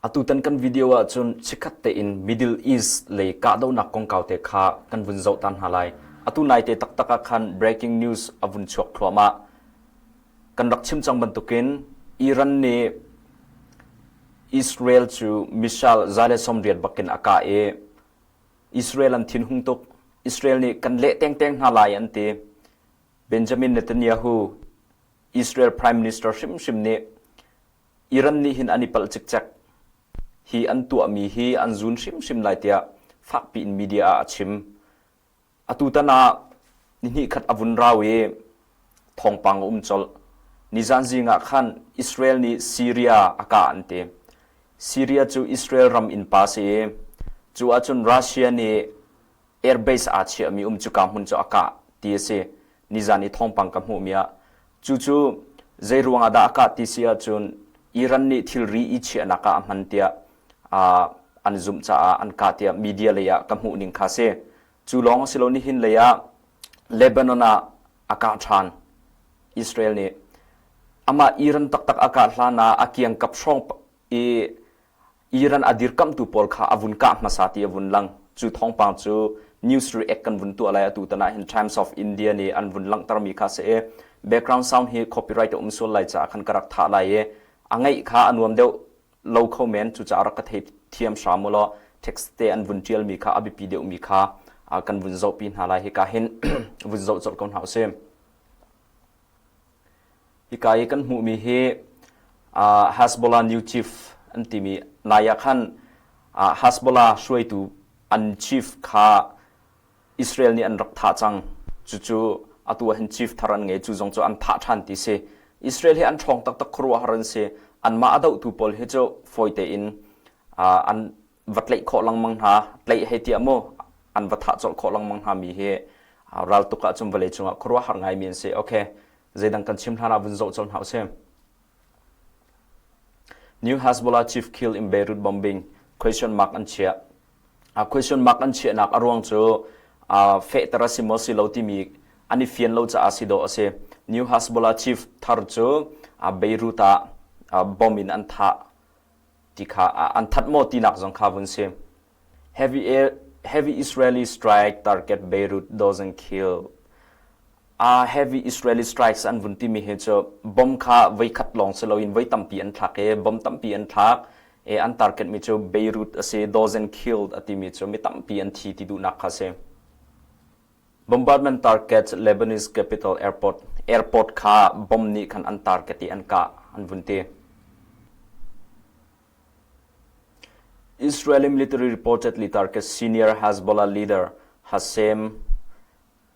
Atutan kan video ahcun chikkhat tein Middle East lei kahdohnak kongkau te kha kan vun zoh tan hna lai. Atu naite taktak ah khan breaking news a vun chuak thluahmah. Kan rak chim cang bantukin Iran nih Israel cu missile 180 bakin a kah i Israel an thinhung tuk. Israel nih kan leh tengteng hna lai an ti. Benjamin Netanyahu, Israel Prime Minister hrimhrim nih Iran nih hin an i palh cikcek. Hi an tuahmi hi an zun hrimhrim lai tiah fakpi in media ah a chim. Atutan ah nihnih khat a vun rau i thawngpang a um colh. Nizan zing ah khan Israel nih Syria a kah an ti. Syria cu Israel ram innpa si i cu ahcun Russia nih airbase aa chiahmi um cuka hmun cu a kah ti a si. Nizan i thawngpang ka hmuhmi ah. Cucu zei ruangah dah a kah ti si ahcun Iran nih thilri i chiahnak ah a hman tiah an zumh caah an kah tiah media lei ah ka hmuh ning kha si. Cu lawng a si lo nihin lei ah Lebanon ah a kah ṭhan. Israel nih amah Iran taktak a kah hlan ah a kiangkap hrawng i Iran a dirkamhtu pawl kha a vun kah hmasa ti a vun lang. Cu thawngpang cu news react kan vun tuah lai atu tan ah hin Times of India nih an vun langhtermi kha si i background sound hi copyright a um sual lai caah khan ka rak thah lai i a ngaih kha a nuam deuh lo kho men cucaah rak ka thei thiam hram u law text te an vun ṭialmi kha a biapi deuhmi kha kan vun zohpi hna lai hika hin vun zoh colh ko hna usih. Hika i kan hmuhmi hi Hezbollah new chief an timi nai ah khan Hezbollah hruaitu an chief kha Israel nih an rak thah cang. Cucu atu ah hin chief thar an ngei. Cu zong cu an thah ṭhan ti si. Israel hi an ṭhawng taktak khuaruahhar an si. Anmah a dohtu pawl hi cu fawi tein an va tlaih khawh lengmang hna. Tlaih hei tiah mu an va thah colh khawh lengmang hna mi hi raltuk ahcun vawlei cungah khuaruahhar ngaimi an si. Okay. Zeidang kan chim hlan ah vun zoh colh hna usih. New Hezbollah chief killed in Beirut bombing question mark an chiah. A question mark an chiahnak a ruang cu fehter a si maw si lo timi an i fian lo caah si dawh a si. New Hezbollah chief thar cu Beirut ah bomb in an thah ti kha an that maw tinak zong kha vun si. Heavy, air, heavy Israeli strike target Beirut doesn't kill. A heavy Israeli strikes an vun timi hi cu bomb kha voikhat lawng si loin voi tampi an thlak i bomb tampi an thlak i an target mi cu Beirut a si dozen killed a timi cu mi tampi an thi ti duhnak kha si. Bombardment target Lebanese capital airport airport kha bomb nih khan an target i an kah an vun ti. Israeli military reportedly target senior Hezbollah leader Hashem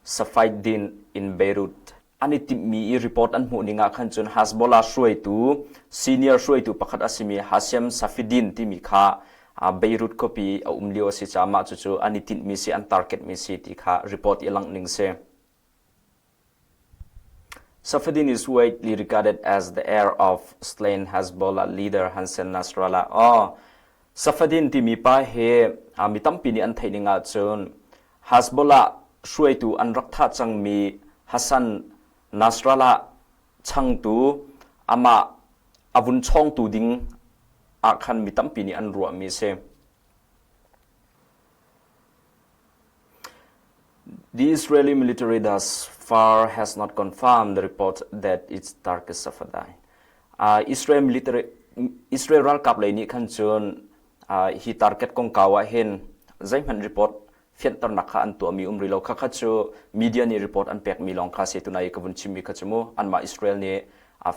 Safieddine in Beirut. An i timhmi i report an hmuh ning ah khan cun Hezbollah hruaitu senior hruaitu pakhat a simi Hashem Safieddine timi kha Beirut khuapi a um lio a si caah mah cucu an i tinhmi si an target mi si ti kha report i langh ning si. Safieddine is widely regarded as the heir of slain Hezbollah leader Hassan Nasrallah. Oh, Safieddine timi pa hi mi tampi nih an theih ning ahcun Hezbollah hruaitu an rak thah cangmi Hassan Nasrallah changtu amah a vun chawngtu ding ah khan mi tampi nih an ruahmi a si. The Israeli military thus far has not confirmed the report that its target Safadai. Israel military Israel ralkap lei nih khan cun hi target kongkau ah hin zeihmanh report fianternak kha an tuahmi um rih lo. Khakha cu media nih report an pekmi lawng kha si tunai ka vun chimmi kha cu mu anmah Israel nih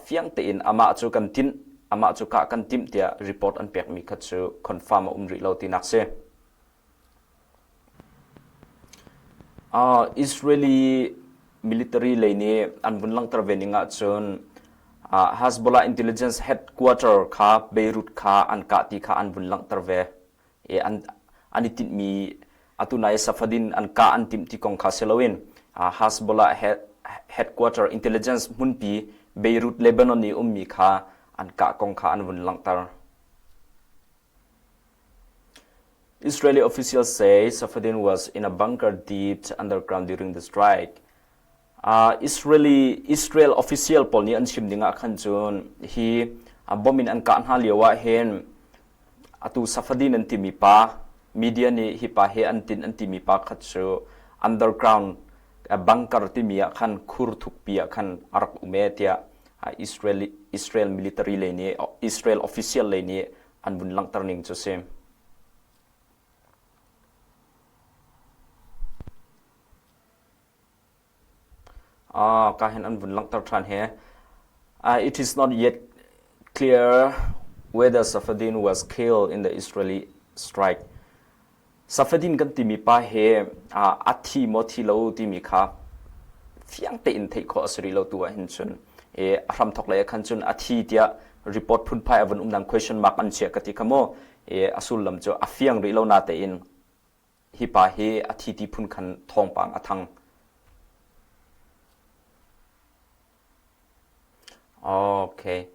fiang tein amah cu kan tinh amah cu kah kan timh tiah report an pekmi kha cu confirm a um rih lo tinak si. Israeli military lei nih an vun langhter ve ning ahcun Hezbollah intelligence headquarter kha Beirut kha an kah ti kha an vun langhter ve. I an an i tinhmi atu nai Safadin an kah an timh ti kong kha si loin Hezbollah headquarter intelligence hmunpi Beirut Lebanon i ummi kha an kah kong kha an vun langhter. Israeli officials say Safieddine was in a bunker deep underground during the strike. Israeli Israel official pawl nih an chim ding ah khan cun hi bomb in an kah hna lio ah hin Atu Safadin an timi pa, media nih hi pa he an tin an timi pa khat cu underground bunker timi ah khan khur thukpi ah khan a rak um e tiah Israel Israel military lei nih Israel official lei nih an vun langhter ning cu si. Ah, ka hin an vun langhter ṭhan he. Uh, it is not yet clear whether Safadin was killed in the Israeli strike. Safadin kan timi pa he uh, a thi maw thi lo timi kha fiang tein theih khawh a si rih lo tu ah hin cun e a hramthok lei ah khan cun a thi tiah report phunphai a vun um dang question mark an chiah ka ti kha mu e a sullam cu a fiang rih lo na tein Hi pa hi a thi ti phun khan thawngpang a thang. Okay.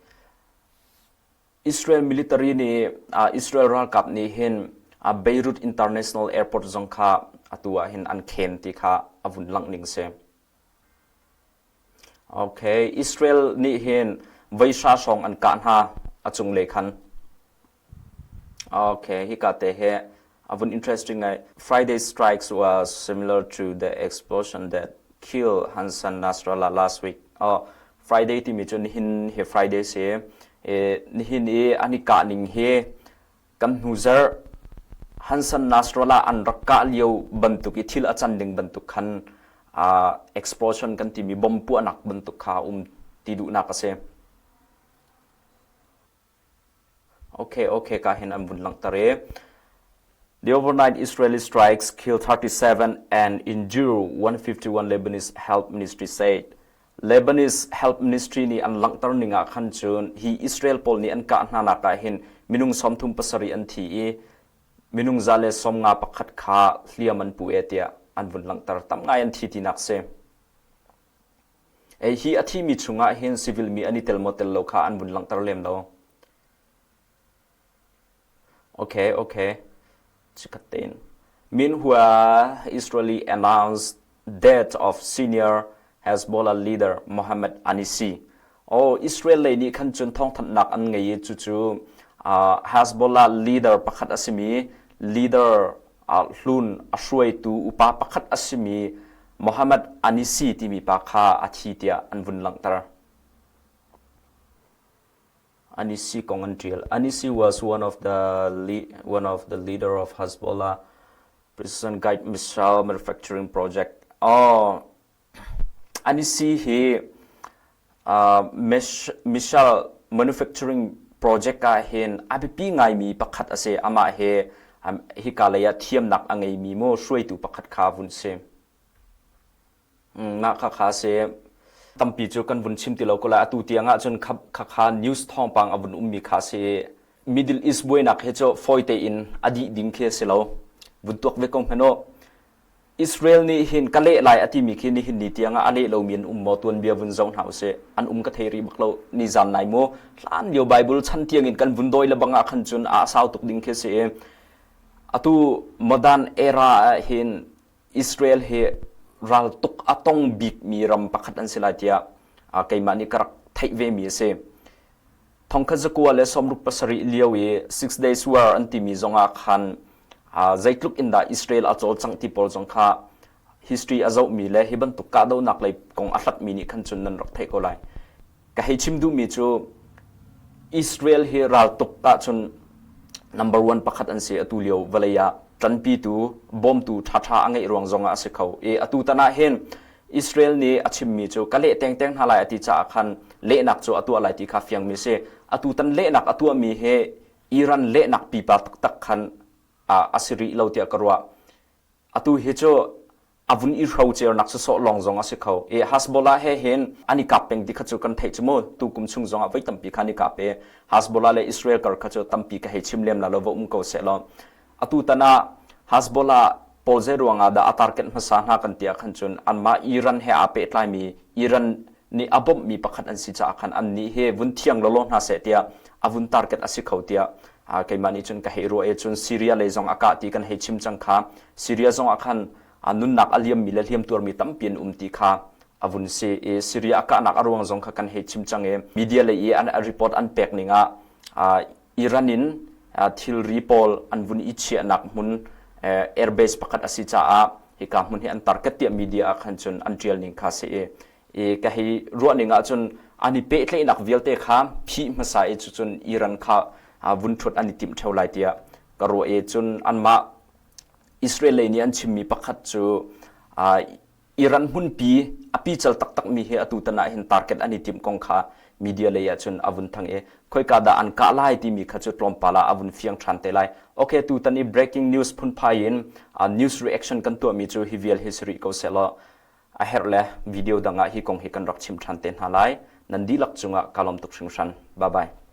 Israel military nih uh, Israel ralkap nih hin uh, Beirut International Airport zong kha atu ah hin an khen ti kha a vun langh ning si. Okay, Israel nih hin veihra hrawng an kah hna a cunglei khan. Okay, hika te hi a vun interesting ngai. Friday strikes was similar to the explosion that killed Hassan Nasrallah last week. Oh, Friday timi cu nihin hi Friday si. E, nihin i an i kah ning hi kan hnu zarh Hassan Nasrallah an rak kah lio bantuk i thil a can ding bantuk khan uh, explosion kan timi bom puahnak bantuk kha um ti duhnak a si. Okay, okay, ka hin an vun langhter i The overnight Israeli strikes killed 37 and injured 151 Lebanese health ministry said. Lebanese health ministry nih an langhter ning ah khan cun hi Israel pawl nih an kah hna nak ah hin minung 37 an thi i minung 151 kha hliam an pu e tiah an vun langhter. Tam ngai an thi tinak si. Ei hi a thimi chungah hin civil mi an i tel maw tel lo kha an vun langhter lem lo. Okay, okay. Chikat tein. Meanwhile, Israeli announced death of senior Hezbollah leader Mohammed Anisi. Oh, Israel lei nih khan cun thawngthanhnak an ngei i cucu uh, Hezbollah leader pakhat a simi leader uh, hlun a hruaitu upa pakhat a simi Mohammed Anisi timi pa kha a thi tiah an vun langhter. Anisi kong an ṭial. Anisi was one of the one of the leader of Hezbollah Precision Guide Missile Manufacturing Project. Oh, Anisi hi uh, missile manufacturing project ah hin a biapi ngaimi pakhat a si. Amah hi hika lei ah thiamnak a ngeimi mu hruaitu pakhat kha vun si. Mah khakha a si. Tampi cu kan vun chim ti lo ko lai. Atu tiang ahcun khakha news thawngpang a vun ummi kha a si. Middle East buainak hi cu fawi tein a dih ding khi a si lo. Vun tuak ve ko hmanh u. Israel nih hin ka leh lai a timi khi nihin ni tiang ah a leh lomi an um maw tuanbia vun zoh hna usih. An um ka thei rih bak lo. Nizan nai mu hlan lio Bible chan tiang in kan vun dawi le bang ah khan cun a sau tuk ding khi a si i atu modern era ah hin Israel hi raltuk a tong bikmi ram pakhat an si lai tiah keimah nih ka rak theih vemi a si. Thongkhat zakua le 67 lio i Six Days War an timi zongah khan zeitluk in dah Israel a cawlcangh ti pawl zong kha history a zohmi le hi bantuk kahdohnak lei kong a hlatmi nih khan cun nan rak theih ko lai. Ka hei chim duhmi cu Israel hi raltuk ahcun number one pakhat an si atu lio vawlei ah ṭanpitu bawmtu ṭhaṭha a ngeih ruang zongah a si kho i atu tan ah hin Israel nih a chimmi cu ka leh tengteng hna lai a ti caah khan lehnak cu a tuah lai ti kha fiangmi si atu tan lehnak a tuahmi hi Iran lehnak pipa taktak khan a si rih lo tiah ka ruah atu hi cu a vun i hrocernak sawsawh lawng zong a si kho. I Hezbollah he hin an i kap peng ti kha cu kan theih cu mu. Tu kum chung zong ah voi tampi kha an i kap i Hezbollah le Israel kar kha cu tampi ka hei chim lem la lo va um ko seh law. Atu tan ah Hezbollah pawl zei ruang ah dah a target hmasa hna kan ti ah khan cun anmah Iran he aa pehtlaimi Iran nih a bawmhmi pakhat an si caah khan annih hi vun thiang lawlaw hna seh tiah a vun target a si kho tiah keimah nih cun ka hei ruah i cun Syria lei zong a kah ti kan hei chim cang kha Syria zong ah khan nunnak a liammi le hliamtuarmi tampi an um ti kha a vun si i Syria a kahnak a ruang zong kha kan hei chim cang i media lei i an report an pek ning ah Iran in. thilri pawl an vun i chiahnak hmun airbase pakhat a si caah hika hmun hi an target tiah media ah khan cun an ṭial ning kha si i i ka hei ruah ning ahcun an i pehtlaihnak vialte kha phih hmasa i cucun Iran kha vun ṭhuat an i timh ṭheo lai tiah ka ruah i cun anmah Israel lei nih an chimmi pakhat cu Iran hmunpi a pical taktakmi hi atu tan ah hin target an i timh kong kha media lei ah cun a vun thang i khoika dah an kah lai timi kha cu tlawmpal ah a vun fiang ṭhan te lai. Okay, tutan i breaking news phunphai in news reaction kan tuahmi cu hi vial hi si rih ko sehlaw a herh le video dang ah hi kong hi kan rak chim ṭhan te hna lai. Nan dihlak cungah ka lawm tuk hringhran. Bye bye.